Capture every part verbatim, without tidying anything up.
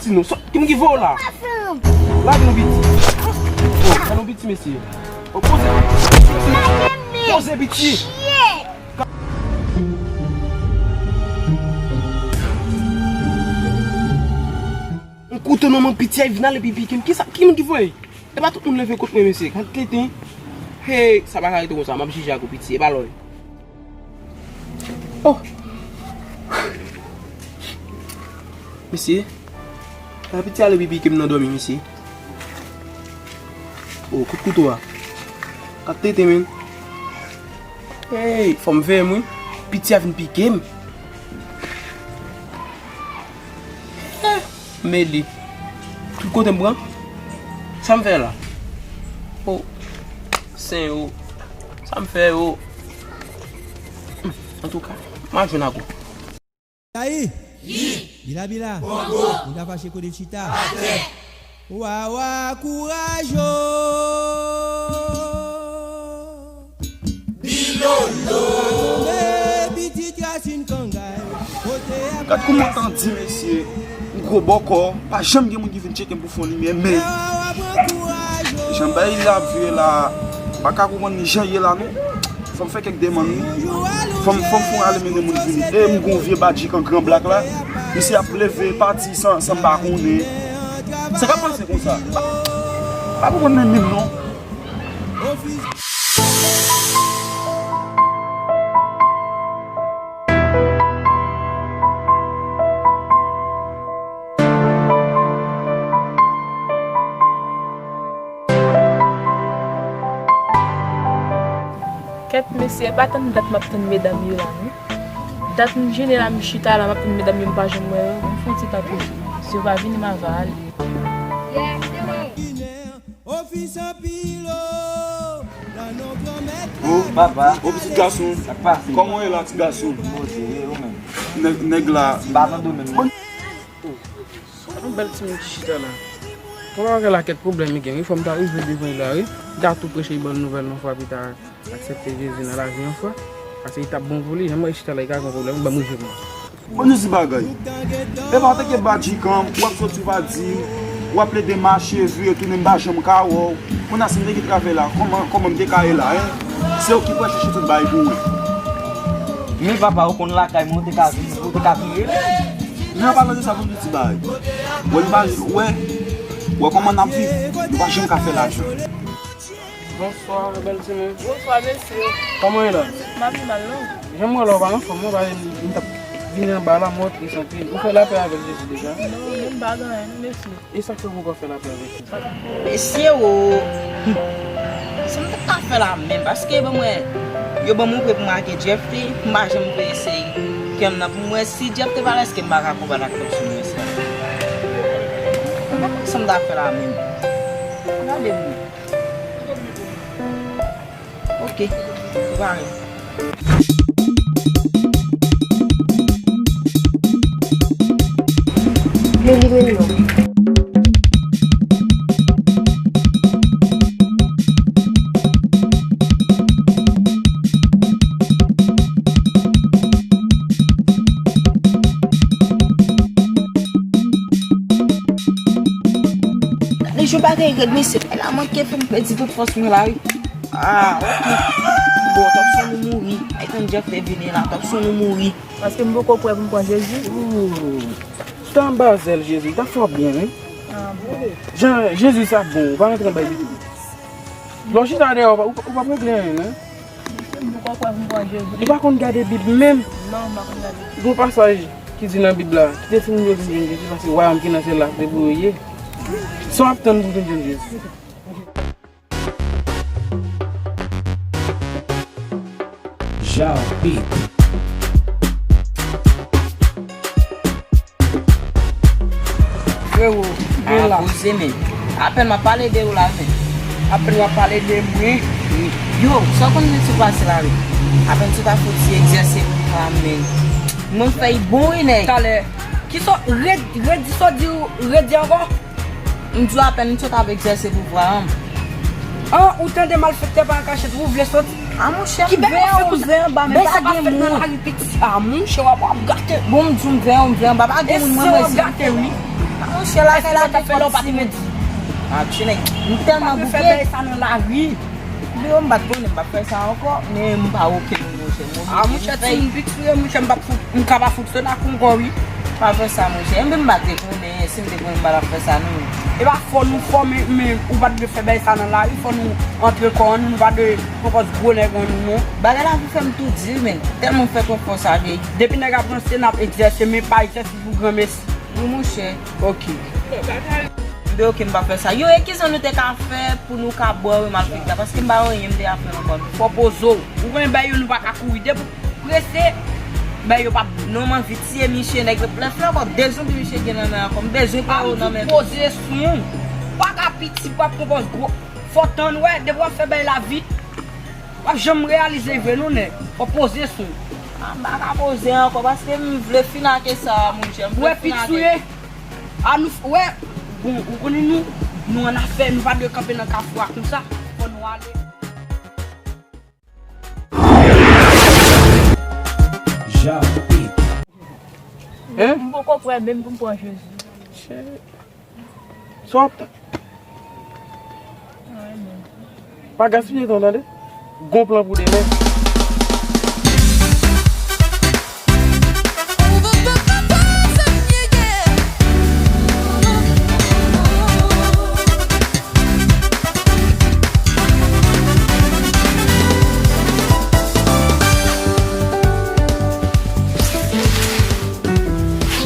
Nou, sòt, ki moun ki voye w la? Lage nou piti. Oh, lage nou piti, mesye. Oh, poze piti. Poze piti. M koute non, man, piti a vin ale epi pike m. Kisa, ki moun ki voye? E pa tout moun leve kont mwen, mesye. Gad tenten. Hey, sa pa ka rete konsa. M ap jije ak ou, piti. E pa lòy. Oh! Mesye, la piti ale epi pike m nan dòmi, mesye. Oh, kout kouto a. Gad tenten, men. Hey, fò m veye m, wi. Piti a vin pike m. Eh, mele. Tout kote m pran. Sa m fè la? Oh, sen yo. Sa m fè yo? Hmm, antouka, m a jwenn ak ou. Ayi! Bila bila! Ou ta fache kote chita? Atè! Wawa kouraj o! Bilolo! Tonbe pitit rasin kangay. Kote a gad kòman w tan di, mesye, m gwo bòkò, pa janm gen moun ki vin tcheke m pou fè yon limyè, men jan bagay la ap vire la, m pa ka konprann li jan l ye la, non. Fò m fè kèk demann, wi. Fò m, fò m fè yon rale mennen moun vini. E m gon vye badjikan gran blak la. Misye ap leve pati san, san m pa konnen. Sa k ap pase konsa? Pa, pa konprann menm, menm, non. Kèt mesye, e pa tann dat m ap tann medam yo la, non. Dat m jene la, m chita la, m ap tann medam yo, m pa janm wè yo. M fè yon ti tan toujou. Si yo pa vini, m ava ale. Oh, papa. Oh, pitit gason. Sa k pase? Kòman w ye la, ti gason? Bon, se ou menm. Nèg, nèg la. M pa tande w menm. Yon bèl timoun ki chita la. Konn bagay la kèk pwoblèm li gen, wi. Fò m ta rive devan li la, wi. M ta tou preche yon bòn nouvèl yon fwa, epi ta aksepte Jezi nan lavi yon fwa. Paske li t ap bon pou li, jan m wè li chita la, li ka gen pwoblèm, wi, ban m rive mwen. Bon, nou di bagay. Epa, antanke badjikan, w ap soti w pa di m, w ap plede mache, vire tounen, m pa janm ka wè w. Kounye a, si m te gen travay la, kòman, kòman m te ka ye la, en? Se ou ki pral chèche tout bagay pou mwen. Men papa, ou konn lakay mwen, ou te ka vin, ou te ka vin rele m. Men an palan de sa, pou m di ti bagay. Wè, nou pa, wè, wè kòman n ap viv, nou pa janm ka fè lajan. Bonswa, bèl timoun. Bonswa, mesye. Kòman w ye la? M ap viv mal, non. Jan m wè la, ou pa anfòm, non, paske m t ap vini anba la, mwen tris anpil. Ou fè lapè avèk Jezi deja? Non, menm pa gen anyen, non, mesye. E sa k fè w poko fè lapè avèk li? Mesye o! Hmm. Si m t ap ka fè la menm, paske ban mwen, yo ban mwen prè pou m ake Jeff li, m pa janm vle eseye kè m nan pou m wè si Jeff te pa la, èske m pa ka konbat ak kòb sou mesye a. M pa konn sa m ta fè la menm. Gade moun. Ok, ou pare. Men li menm non. Gade jan bagay rèd, mesye. Bagay la manke fè m pèdi tout fòs mwen la, wi. Ah, ok. Bon, tòpson nou mouri. Ay, konn Jeff te vini la, tòpson nou mouri. Paske m poko prè pou m pran Jezi. Ooh. Ou ta anba zèl Jezi, ou ta fè w byen, wi. Ah, bon. Jan Jezi sa bon, ou pa rantre anba li tou. Lè w chita dèyè, ou pa, ou pa, ou p ap regle anyen, non. M poko kwè pou m pran Jezi. Ou pa konn gade Bib menm? Non, m pa konn gade. Gon pasaj ki di nan Bib la, kite timoun yo vin jwenn Jezi, paske wayòm ki nan syèl la, se pou yo ye. Sa w ap tann pou w vin jwenn Jezi? Jar Beat. Frero, mwen la. Poze men. Apèn m ap pale de ou la, men. Apèn w ap pale de mwen. Yo, sa w konn di sou pase la, wi? Apèn sou ta fouti egzèse pou mwen, men. Mwen fè y bon, wi, nèg. Talè. Kisa w redi, redi sa w di, redi ankò? M di w apèn m sot ap egzèse pouvwa an. An, ou tande malfektè pa an kachèt, ou vle soti. A monchè, m veye w, m veye anba, men pa, pa fèt nan lari piti. A monchè, w ap, w ap gate. Bon, m di w m veye w, m veye anba, pa gen moun mwen mwen. Gate, wi. Monchè, lakay la gen kòb ti. Ah, ti nèg. M tèlman bouke. Fè bagay sa nan lari. Yo, m pa t konnen m p ap fè sa ankò, men m pa oke non, monchè. Ah, monchè, ti m pitire, monchè, m p ap fout, m ka pa fout fè la ankò, wi. Pa fè sa, monchè. Enben, m pa te konnen, si m te konnen, m pa t ap fè sa, non. E pa fò nou fò, men, men ou pa t dwe fè bagay sa nan lari, fò nou antre kò an nou, nou pa dwe pran pòz gwo nèg an nou, non. Bagay la pou fè m tou di, men tèlman m fè konfyans avè. Depi nèg ap ranse, n ap egzèse, men pa egzèse pou granmesi. Wi, monchè. Ok. Mwen oke, m pa fè sa. Yo, e kisa nou te ka fè pou nou ka bwè wi malfektè? Paske m pa wè anyen m te ka fè ankò. Fò poze w. Ou konnen bagay yo nou pa ka kouri. Depi w prese, bagay yo p ap bon. Non, m anvi tiye misye, nèg lè fè ankò de zonbi misye gen nan men ankò. M bezwen pran yo nan men. Poze sou w. Pa ka piti, pa pran pòz gwo. Fò tann, wè, depi w ap fè bagay la vit. W ap janm reyalize vre non, nèg. Fò poze sou w. Ah, m pa ka poze ankò paske m vle fin ake sa, monchè. M vle fin ake. A nou f-, wè, bon, ou konnen nou, nou annafè, nou pa dwe kanpe nan kafou a konsa. Fò nou ale. Hein? M poko prè menm pou m pran Jezi. Sa w ap tann? Pa gaspiye tan, tande. Gon plan pou demen.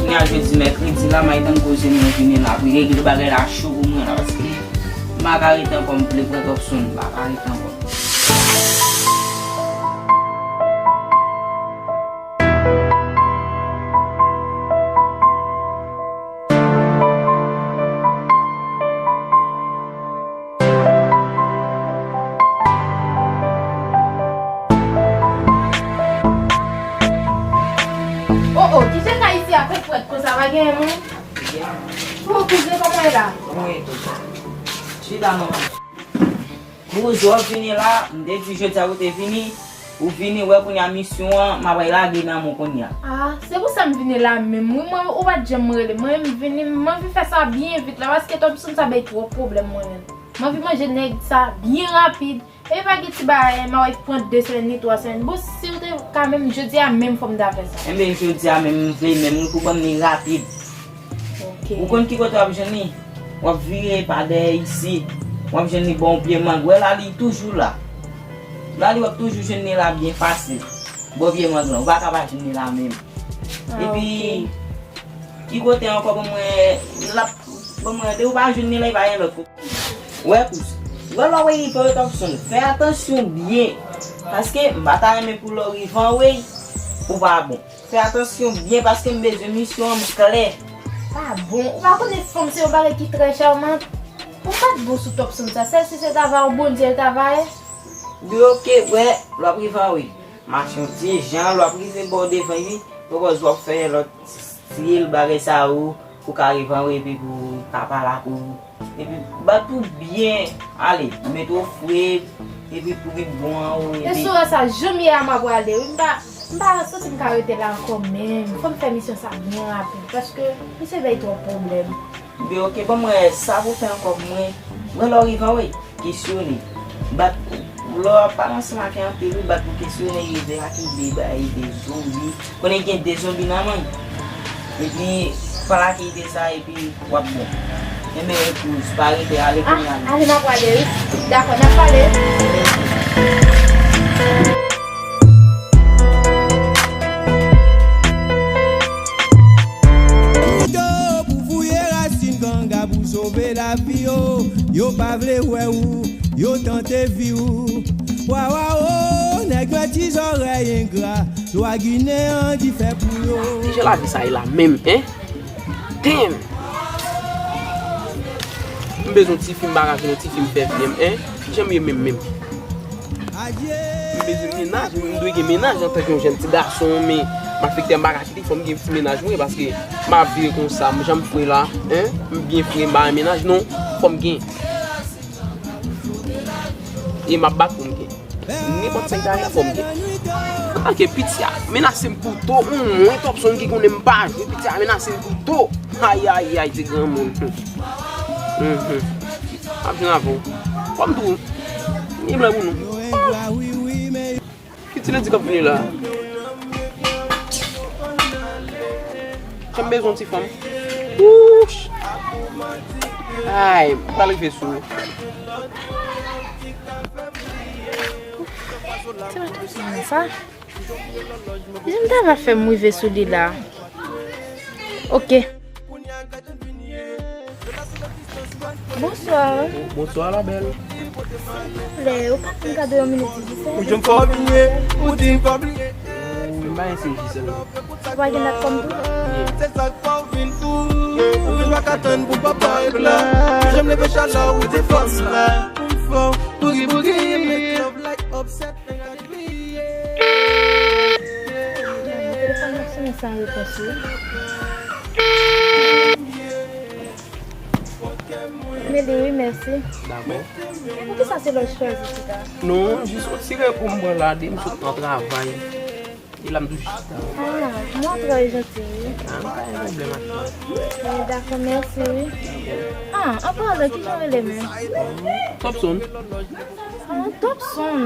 Kounye a jodi mèkredi la, m a tann koze m nan vini la pou regle bagay la cho pou mwen la, paske m pa ka rete ankò, m vle pran Topson, m pa ka rete ankò. Oh, oh, kisa k ap isi a fè frèt konsa, pa genyen moun? Oh, kouzen, kòman w ye la? Wi, chita non. Bouzo, w ap vini la, m te di jodi a ou te vini, ou vini, wè kounye a misyon an, m ap lage nan men w kounye a. Ah, se pou sa m vini la menm. Wi, mwen, ou pa t janm rele. Mwen, m vini, m anvi fè sa byen vit la, paske Topson sa bay twòp pwoblèm mwen menm. M anvi manje nèg sa byen rapid. E pa gen ti bagay, m ap pran de semèn ni twa semèn. Bon, si w te ka menm, jodi a menm fò m ta fè sa. Enben, jodi a menm, m vle menm, wi, pou ban m li rapid. Ok. Ou konn ki kote w ap jwenn li? W ap vire pa dèyè isit. W ap jwenn li bò yon pye mang. Wè la li toujou la. La li w ap toujou jwenn li la byen fasil. Bò pye mang lan. Ou pa ka pa jwenn li la menm. Ah, epi, ok. Ki kote ankò pou mwen, l ap, pou mwen, depi w pa jwenn li la, li pa gen lòt kote. Wè kouzen. Wè lè w rive Topson, fè atansyon byen. Paske m pa ta renmen pou lè w rive anwe, ou pa bon. Fè atansyon byen paske m bezwen misyon an m klè. Pa bon, ou pa konnen fanm se yon bagay ki trè chawmant. Ou pa t bon sou Topson sa, sèl si se ta va w Bondye l ta va ye. Di ok, wè, lè w ap rive anwe. Mache yon ti jan, lè w ap rive bò devan wi, pwopòz w ap fè lòt stil bagay sa ou, ou ka rive anwe epi pou w ka pale ak ou. Epi bat ou byen, ale, mete w fre, epi pou vin bon an ou, epi. E sou sa, jan m ye a m ap prale, wi, m pa, m pa santi m ka rete la ankò menm. Fò m fè misyon sa byen rapid, paske misye bay twòp pwoblèm. Ebyen, ok, ban m wè sa pou fè ankò pou mwen. Mwen lè w rive anwe, kesyone. Bat, lè w ap pale ansanm ak anpil, wi, bat pou kesyone, rive ak ide, bay ide, zonbi. Konnen gen de zonbi nan men. Epi, pale ak ide sa, epi w ap bon. Enben, epouz, pa rete, ale kounye a. Ah, ale, m ap prale, wi. Dakò, n ap pale. Yo pou fouye rasin ganga pou sove lavi yo. Yo pa vle wè ou, yo tante vi ou. Wa, wa, o, nèg mèt ti zòrèy engra. Lwa Ginen an dife pou yo. Kijan lavi sa ye la menm, en? Damn! M bezwen yon tifi, m pa ka jwenn yon tifi, m fè vi m, en? Kijan m ye menm, menm? M bezwen mennaj, m dwe gen mennaj antanke yon jèn ti gason, men malfektè m pa ka kite, fò m gen ti mennaj mwen, paske m ap viv konsa, m jan m fre la, en? M byen fre, m pa gen mennaj, non, fò m gen. E m ap bat pou m gen. Nenpòt sa ki ta rive fò m gen. Antanke piti a menase m kouto, mwen Topson ki konnen m pa jwe, piti a menase m kouto. Ayayay, ti granmoun. Mhm. M ap jwenn avè w. Fò m tou. Li blan pou nou. Oh. Ki ti lendi k ap vini la? Jan m bezwen yon ti fanm. Wouch. Ay, m pral rive sou ou. Ti matant sa. Jan m ta va fè m rive sou li la. Ok. Bonswa. Bonswa, la belle. Silvouplè, ou ka fè m kado yon minit, Digicel? Ou janm fò bliye, ou di m fò bliye. Ou pa gen sim Digicel, non? Ou pa gen dat kòm tou? Se sa k fè w vin fou. Ou vin pa ka tann pou papa yo la. Ou janm leve chalè ou te fòs la. Ou fò, boogie, boogie. Make love like upset. Telefòn nan sonnen san repons wi. Meli, wi, mèsi. Dakò. Poukisa se lòt chwazi chita? Non, jis yon ti repo m pran la, de m sot nan travay. E la m toujou chita. Ah, mwen trè janti, wi. Ah, m pa gen pwoblèm ak sa. Eh, dakò, mèsi, wi. Ah, an palan, kijan w rele menm? Topson. Ah, Topson.